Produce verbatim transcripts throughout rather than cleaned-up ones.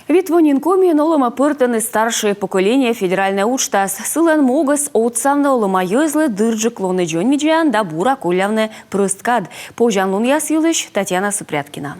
Вит во нин Комиын олӧмӧ пӧртӧны «Старшее поколение» федеральнӧй уджтас. Сылӧн могыс — отсавны олӧма йӧзлы дырджык лоны дзоньвидзаӧн да бура коллявны прӧст кад. Позянлунъяс йылысь Татьяна Супряткина.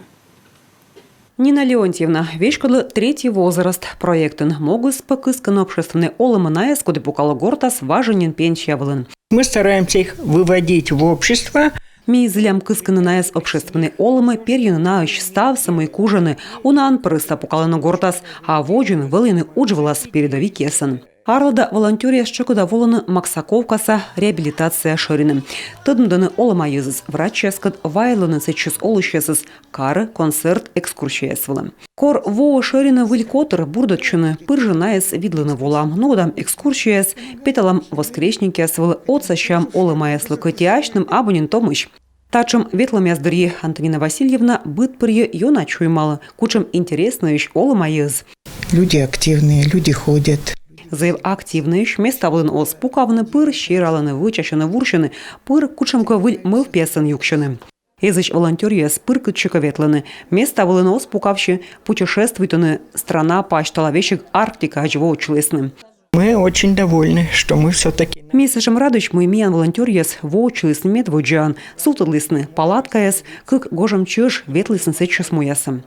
Нина Леонтьевна веськӧдлӧ «Третий возраст» проектӧн. Могыс пӧ — кыскыны общественнӧй олӧмӧ найӧс, коді пукалӧ гортас важӧн нин пенсия вылын. Мы стараемся их выводить в общество. Ми зілям кыскыны найӧс общественнӧй олӧмӧ, перйыны наысь ставсӧ, мый кужӧны. Унаӧн прӧста пукалӧны гортас, а водзын вӧліны удж вылас передовикъясӧн. Арлыда волонтёръяс тшӧкыда волӧны Максаковкаса реабилитация шӧринӧ. Тӧдмӧдӧны олӧма йӧзӧс врачьяскӧд, вайлӧны сэтчӧс олысьясӧс карӧ, концерт, экскурсияяс вылӧ. Кор воӧ шӧринӧ выль котыр, бурдӧдчыны пыр жӧ найӧс видлыны волам, нуӧдам экскурсияяс, петалам воскресникъяс вылӧ, отсасям олӧмаяслы, кӧть и асьным абу нин томӧсь. Татшӧм ветлӧмъяс дырйи Антонина Васильевна быд пӧрйӧ ёна чуймалӧ, кутшӧм интереснӧйӧсь олӧма йӧз. Люди активные, люди ходят. Зэв активнӧйӧсь, места вылын оз пукавны, пыр сералӧны, вӧчасьӧны, вурсьӧны, пыр кутшӧмкӧ выль мӧвпъясӧн юксьӧны. Эзысь волонтёръяс пыр кытчӧкӧ ветлӧны, места вылын оз пукавсьы, путешествуйтӧны страна пасьтала, весиг Арктикаӧдз воӧдчылісны. Мы очень довольны, что мы все-таки... Ми сэтшӧм радӧсь, мый миян волонтёръяс воӧдчылісны медводдзаӧн, сувтӧдлісны палаткаяс, кык гожӧм чӧж ветлісны сэтчӧс муясӧ.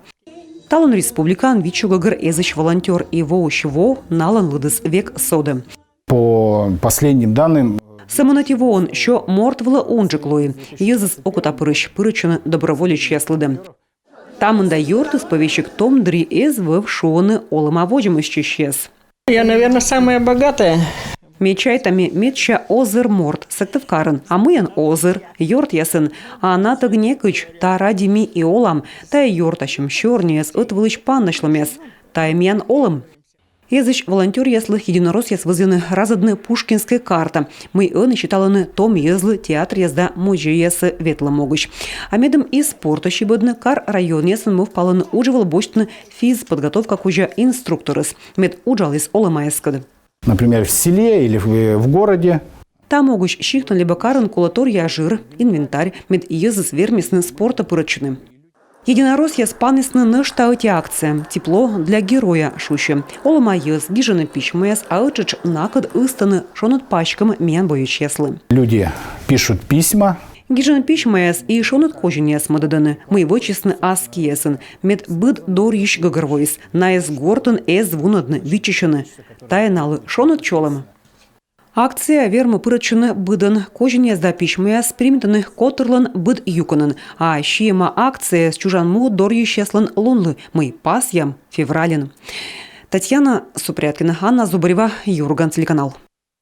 Талун республикаын витсё гӧгӧр эзысь волонтёр, и воысь во налӧн лыдыс век содӧ. По последним данным, сӧмын ӧти воӧн сё морт вылӧ унджык лои. Йӧзыс окотапырысь пырӧдчӧны доброволечьяс лыдӧ. Та мында ёртыс пӧ весиг том дырйи эз вӧв, шуӧны олӧма водзмӧстчысьяс. Я, наверное, самая богатая. Ме чайта, ме медся озыр морт Сыктывкарын, а мыйӧн озыр ёртъясӧн. А натӧг некыдз, та ради ми и олам. Тайӧ ёртасьӧм, сёрнияс, ӧтвылысь паныдасьлӧмъяс. Тайӧ миян олӧм. Эзысь волонтёръяслы единоросъяс вӧзйӧны разӧдны Пушкинскӧй карта, мый ӧні сеталӧны том йӧзлы театръяс да музейясӧ ветлӧм могысь. А медым и спортӧ сибӧдны, кар-районъясын мӧвпалӧны удж вылӧ босьтны физподготовка кузя инструкторӧс, мед уджаліс олӧмаяскӧд. Например, в селе или в, в городе. Та могысь сиктын либӧ карын колӧ торъя жыр, инвентарь, мед йӧзыс вермисны спортӧ пырӧдчыны. Единоросъяс панісны нӧшта ӧти акция «Тепло для героя» шусьӧ. Олӧма йӧз гижӧны письмӧяс, а ӧттшӧтш накӧд ыстӧны шоныд паськӧм миян боечьяслы. Люди пишут письма. Гижӧны письмӧяс и шоныд козинъяс мӧдӧдӧны, мый вӧчисны ас киясӧн, мед быд дорйысь гӧгӧрвоис: найӧс гортын эз вунӧдны, виччысьӧны. Тайӧ налы шоныд чолӧм. Акцияӧ вермӧ пырӧдчыны быдӧн. Козинъяс да письмӧяс примитӧны котырлӧн быд юкӧнын. А сиӧма акцияяс чужан му дорйысьяслӧн лунлы, мый пасъям февральын. Татьяна Супряткина, Анна Зубарева, «Юрган» телеканал.